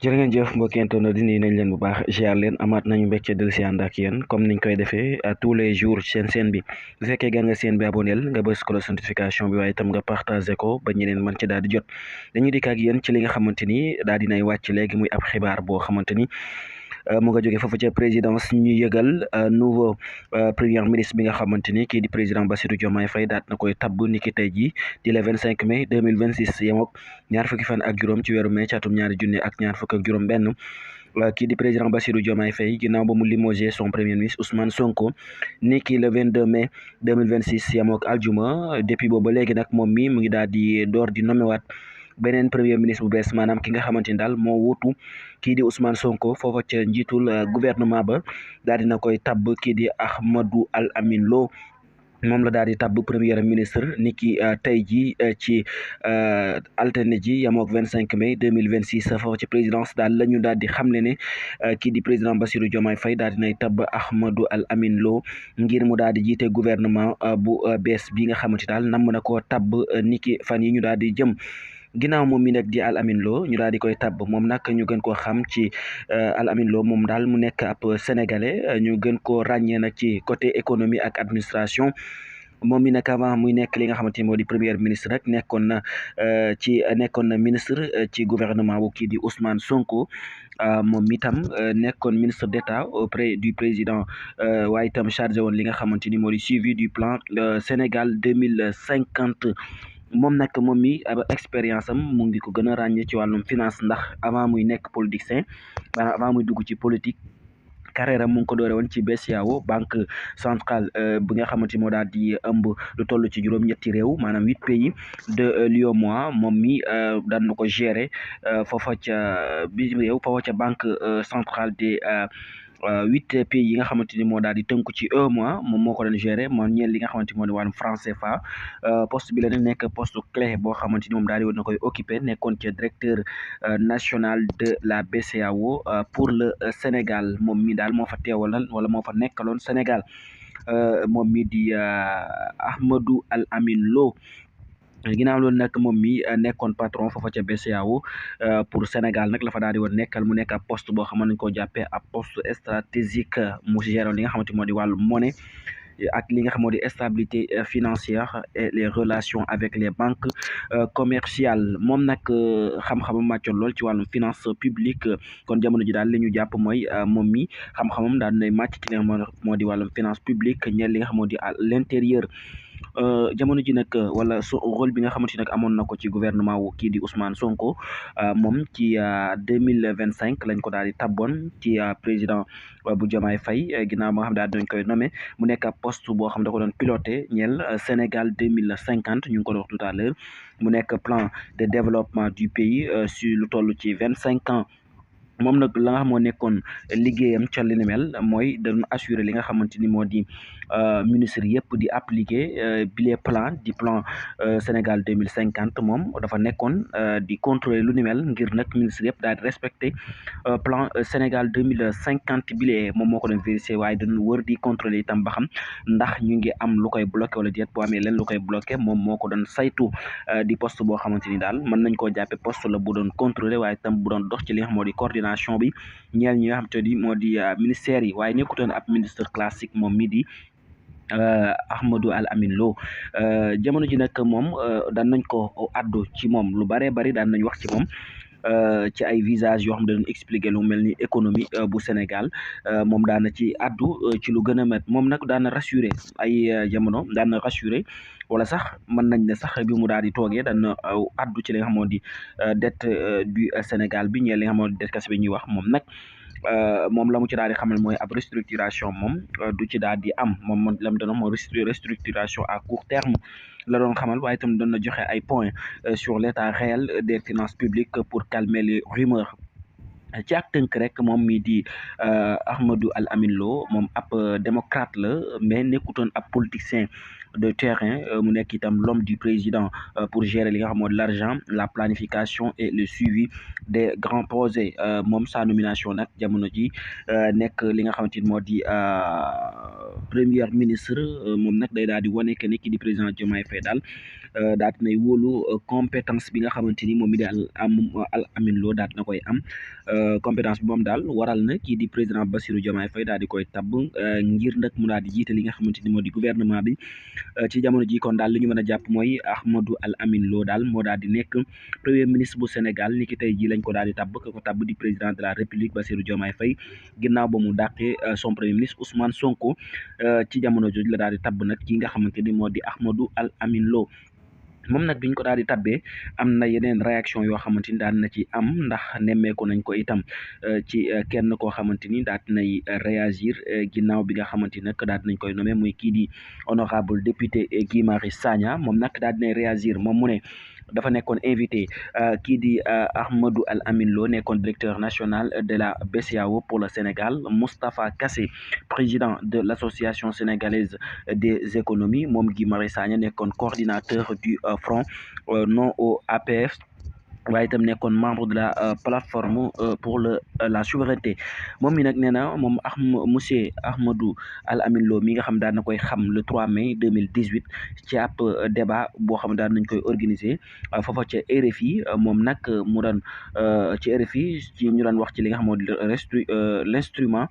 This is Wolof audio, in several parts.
jërë ngeen jëf mbokki internet di nuyu nañ leen bu baax ziar leen amaat nañu mbégte del si ànd ak yéen comme niñ koy defee tous les jours seen bi bu fekkee gan nga seen bi aboneel nga bës ko la notification bi waaye itam nga partagé ko ba ñeneen mën ci daal di jot dañuy dikk ak yéen ci li nga xamante ni daal dinay wàcc léegi muy ab xibaar boo xamante ni mu nga jóge foofu ca présidence ñu yëgal nouveau premier ministre bi nga xamante ni kii di président Bassirou Diomaye Faye daat na koy tabb ni ki tey jii di le 25 mai 2026 yemook ñaar fukki fan ak juróom ci weeru mai ci atum ñaari junne ak ñaar fukk ak juróom benn kii di président Bassirou Diomaye Faye ginnaaw ba mu limogé son premier ministre Ousmane Sonko ni ki le 22 mai 2026 yemook aljuma depuis boobu ba léegi nag moom mi mu ngi daal di door di nommé waat beneen premier ministre bu bees maanaam ki nga xamante ni daal moo wuutu kii di Ousmane Sonko foofa ca njiitul gouvernement ba daal dina koy tabb kii di Ahmadou Al Amin Lo moom la daal di tabb premier ministre ni ki tey ji ci altine ji yamook 25 mai 2026 foofa ci présidence daal la ñu daal di xamle ne kii di président Bassirou Diomaye Faye daal dinay tabb Ahmadou Al Amin Lo ngir mu daal di jiite gouvernement bu bees bi nga xamante daal namm na koo tabb ni ki fan yi ñu daal di jëm ginnaaw moom mi nag di Al Amin Lo ñu daal di koy tabb moom nag ñu gën koo xam ci Al Amin Lo moom daal mu nekk ab sénégalais ñu gën koo ràññee nag ci côté économie ak administration moom mi nag avant muy nekk li nga xamante ni moo di premier ministre rek nekkoon na ministre ci gouvernement bu kii di Ousmane Sonko moom itam nekkoon ministre d'État auprès du président waaye itam chargé woon li nga xamante ni moo di suivi du plan Sénégal 2050 moom nag moom mi expérience am mu ngi ko gën a ràññee ci wàllum finance ndax avant muy nekk politicien avant muy dugg ci politique carrière am mu ngi ko doore woon ci BCEAO banque centrale bi nga xamante moo daal di ëmb lu toll ci juróom-ñetti réew maanaam 8 pays de l'UEMOA moom mi daan na ko gérer foofa ca bitim réew foofa ca banque centrale des 8 pays yi nga xamante ni moo daal di tënku ci UEMOA moom moo ko doon gérer moo ñeel li nga xamante ni moo di wàllum franc CFA poste bi la nag nekk poste clé boo xamante ni moom daal di woon na koy occupé nekkoon ci directeur national de la BCEAO pour le Sénégal moom mi daal moo fa teewaloon wala moo fa nekkaloon Sénégal moom mi di Ahmadou Al Amin Lo ginnaaw loolu nag moom mi nekkoon patron foofa ca BCEAO pour Sénégal nag la fa daal di woon nekkal mu nekk ab poste boo xam ne nañu ko jàppee ab poste stratégique mu géroon li nga xamante moo di wàllu monnaie ak li nga xam moo di stabilité financière et les relations avec les banques commerciales moom nag xam-xamam màccoon lool ci wàllum finance publique kon jamono ji daal li ñu jàpp mooy moom mi xam-xamam daal dinay màcc ci li nga moo di wàllum finance publique ñeel li nga xam moo di à l'intérieur jamono ji nag wala rôle bi nga xamante nag amoon na ko ci gouvernement wu kii di Ousmane Sonko moom ci 2025 lañ ko daal di tabboon ci président bu Diomaye Faye ginnaaw ba nga xam daal dinañ koy nommé mu nekk ab poste boo xam da ko doon piloté ñeel Sénégal 2050 ñu ngi ko doon wax tout à l'heure mu nekk plan de développement du pays sur lu toll ci 25 ans moom nag la nga xam moo nekkoon liggéeyam ca li ni mel mooy dañu assurer li nga xamante ni moo di ministre yëpp di appliquer bile plan di plan Sénégal 2050 moom dafa nekkoon di contrôler lu ni mel ngir nag ministre yëpp daal di respecter plan Sénégal 2050 bile moom moo ko doon vérifier waaye dañu wër di contrôler itam ba xam ndax ñu ngi am lu koy bloqué wala déet boo amee leen lu koy bloqué moom moo ko doon saytu di poste boo xamante ni daal mën nañ koo jàppe poste la bu doon contrôler waaye itam bu doon dox ci li nga xam moo di coordination bi ñeel ñi nga xam te ni moo di ministères yi waaye nekkutoon ab ministre classique moom mi di Ahmadou Al Amin Lo jamono ji nag moom daan nañ ko addu ci moom lu bare bari daan nañ wax ci moom ci ay visage yoo xam ne dañu expliquer lu mel ni économie bu Sénégal moom daana ci addu ci lu gën a met moom nag daana rassuré ay jamono daana rassuré wala sax mën nañ ne sax bi mu daal di toogee daana addu ci li nga xam moo di dette du Sénégal bi ñeel li nga xam moo di dette kese bi ñuy wax moom nag moom la mu ci daal di xamal mooy ab restructuration moom du ci daal di am moom la mu doon mooy restructuration à court terme la doon xamal waaye itam doon na joxe ay points sur l'état réel des finances publiques pour calmer les rumeurs ci ak tënk rek moom mi di Ahmadou Al Amin Lo moom ab démocrate la mais nekkutoon ab politicien de terrain mu nekk itam l'homme du président pour gérer li nga xam moo di l'argent, la planification et le suivi des grands projets. moom sa nomination nag jamono ji nekk li nga xamante ni moo di premier ministre. moom nag day daal di wane que ni ki di président Diomaye Faye daal daal dinay wóolu compétence bi nga xamante ni moom mi di Al Amine Lo daal dina koy am. compétence bi moom daal waral na kii di président Bassirou Diomaye Faye daal di koy tabb ngir nag mu daal di jiite li nga xamante ni moo di gouvernement bi ci jamono ji. kon daal li ñu mën a jàpp mooy Ahmadou Al Amine Lo daal moo daal di nekk premier ministre bu Sénégal ni ki tey ji lañ ko daal di tabb ko tabb di président de la République Bassirou Diomaye Faye ginnaaw ba mu dàqee son premier ministre Ousmane Sonko ci jamono jooju la daal di tabb nag ki nga xamante ni moo di Ahmadou Al Amine Lo. moom nag biñ ko daal di tabbee am na yeneen réaction yoo xamante ni daan na ci am ndax nemmeeku nañ ko itam ci kenn koo xamante ni daal dinay réagir ginnaaw bi nga xamante ni nag daal dinañ koy nommé muy kii di honorable député Guy Marius Sagna. moom nag daal dinay réagir moom mu ne dafa nekkoon invité kii di Ahmadou Al Amine Lo nekkoon directeur national de la BCEAO pour le Sénégal, Moustapha Kassé président de l'association sénégalaise des économies, moom Guy Marius Sagna nekkoon coordinateur du front non au APF waaye itam nekkoon membre de la plateforme pour la souveraineté. moom mi nag nee na moom monsieur Ahmadou Al Amine Lo mi nga xam daan na koy xam le 3 mai 2018 ci ab débat boo xam daan nañ koy organiser foofa ca RFI. moom nag mu doon ci RFI ci ñu doon wax ci li nga xam moo di l'instrument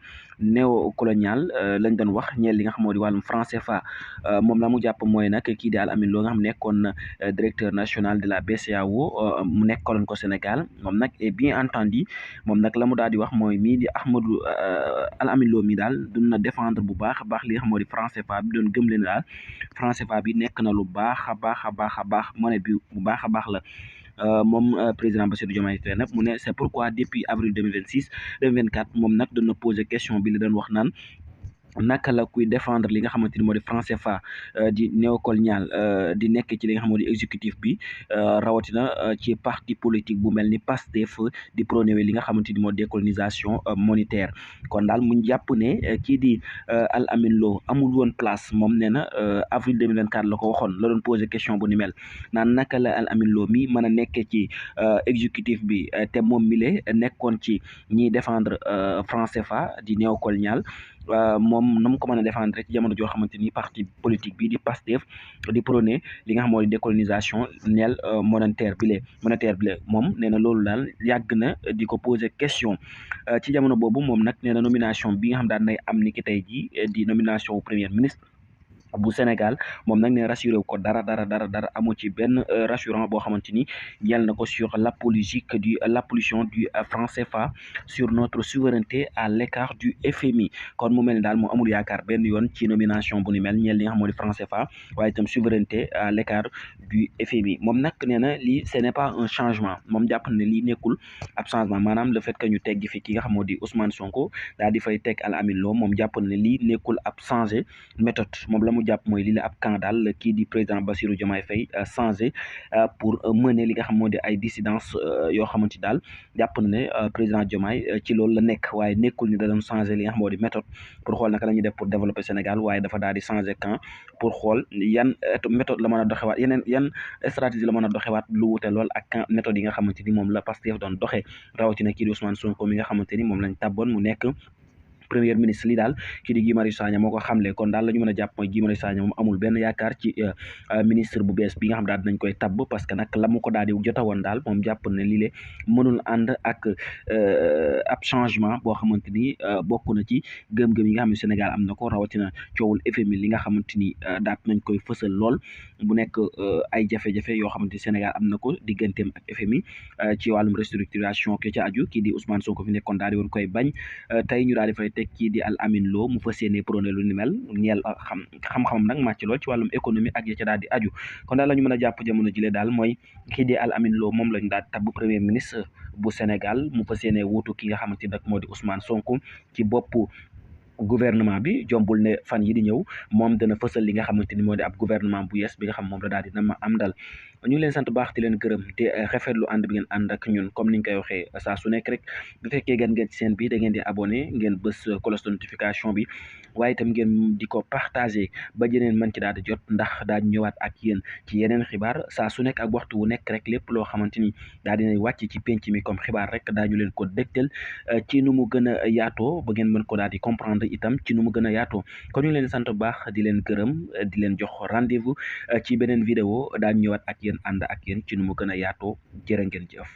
néocolonial lañ doon wax ñeel li nga xam moo di wàllum franc CFA. moom la mu jàpp mooy nag kii di Al Amine Lo nga xam nekkoon directeur national de la BCEAO mu nekkaloon ko Sénégal. moom nag est bien entendu moom nag la mu daal di wax mooy mii di Ahmadou Al Amine Lo mi daal doon na défendre bu baax a baax li nga xam moo di franc CFA bi doon gëm leen daal franc CFA bi nekk na lu baax a baax monnaie bi bu baax a baax la. moom président Bassirou Diomaye Faye nag mu ne c'est pourquoi depuis avril 2024 moom nag doon na poser question bi la doon wax naan naka la kuy défendre li nga xamante ni moo di franc CFA di néocolonial di nekk ci li nga xam moo di exécutif bi rawatina ci parti politique bu mel ni PASTEF di prôné li nga xamante ni moo décolonisation monétaire. kon daal mu jàpp ne kii di Al Amine Lo amul woon place. moom nee na avril 2024 la ko waxoon la doon posé question bu ni mel naan naka la Al Amine Lo mi mën a nekkee ci exécutif bi te moom mi le nekkoon ci ñiy défendre franc CFA di néocolonial. moom na mu ko mën a défendre ci jamono joo xamante ni parti politique bi di PASTEF di prôné li nga xam moo di décolonisation neel monétaire bi le moom nee na loolu daal yàgg na di ko poser question. ci jamono boobu moom nag nee na nomination bi nga xam daan nay am ni ki tey ji di nomination premier ministre bu Sénégal moom nag ne rassuré wu ko dara amu ci benn rassurant boo xamante ni yal na ko sur l'apparition du franc CFA sur notre souveraineté à l'écart du FMI. kon mu mel ni daal moo amul yaakaar benn yoon ci nomination bu ni mel ñeel li nga xam moo di franc CFA waaye itam souveraineté à l'écart du FMI. moom nag nee na lii ce n'est pas un changement. moom jàpp ne lii nekkul ab changement maanaam le fait que ñu teggi fi ki nga xam moo di Ousmane Sonko daal di fay teg Al Amine Lo moom jàpp ne lii nekkul ab changé méthode. moom la mu jàpp mooy lii la ab camp daal kii di président Bassirou Diomaye Faye changé pour mener li nga xam moo di ay dissidence yoo xamante daal jàpp na ne président Diomaye ci loolu la nekk waaye nekkul ni da doon changé li nga xam moo di méthode pour xool naka la ñuy def pour développer Sénégal waaye dafa daal di changé camp pour xool yan méthode la mën a doxewaat yan stratégie la mën a doxewaat lu wute lool ak camp méthode yi nga xamante ni moom la Pastef doon doxee rawatina kii di Ousmane Sonko mi nga xamante ni moom lañ tàbboon mu nekk premier ministre li daal kii di Guy Marius Sagna moo ko xamle. kon daal la ñu mën a jàpp mooy Guy Marius Sagna moom amul benn yaakaar ci ministre bu bees bi nga xam daal dinañ koy tabb parce que nag la mu ko daal di jota woon daal moom jàpp ne lii le mënul ànd ak ab changement boo xamante ni bokk na ci gëm-gëm yi nga xam ne Sénégal am na ko rawatina coowul FMI li nga xamante ni daat nañ koy fësal lool bu nekk ay jafe-jafe yoo xamante ni Sénégal am na ko digganteem ak FMI ci wàllum restructuration ke ca aju kii di Ousmane Sonko fi nekkoon daal di woon koy bañ tey ñu daal di fay kii di Al Amine Lo mu fas yéene prôné lu ni mel ñeel xam-xamam nag màcc lool ci wàllum économie ak ya ca daal di aju. kon daal la ñu mën a jàpp jamono jile daal mooy kii di Al Amine Lo moom lañu daal tabb premier ministre bu Sénégal mu fas yéene wuutu ki nga xamante ni nag moo di Ousmane Sonko ci boppu gouvernement bi. jombul ne fan yi di ñëw moom dana fësal li nga xamante ni moo di ab gouvernement bu yees bi nga xam moom la daal di na ma am dal. ñu leen sant baax di leen gërëm te rafetlu ànd bi ngeen ànd ak ñun comme niñ koy waxee saa su nekk rek bu fekkee gan ngeen ci seen bi da ngeen di abonné ngeen bës cloche de notification bi waaye itam ngeen di ko partagé ba jeneen mën ci daal di jot ndax daañu ñëwaat ak yéen ci yeneen xibaar saa su nekk ak waxtu wu nekk rek lépp loo xamante ni daal dinay wàcc ci penc mi comme xibaar rek daañu leen ko dégtal ci nu mu gën a yaatoo ba ngeen mën ko daal di comprendre itam ci nu mu gën a yaatoo kon ñu leen sant bu baax di leen gërëm di leen jox rendez-vous ci beneen vidéo daañu ñëwaat ak yéen ànd ak yéen ci nu mu gën a yaatoo jërë ngeen jëf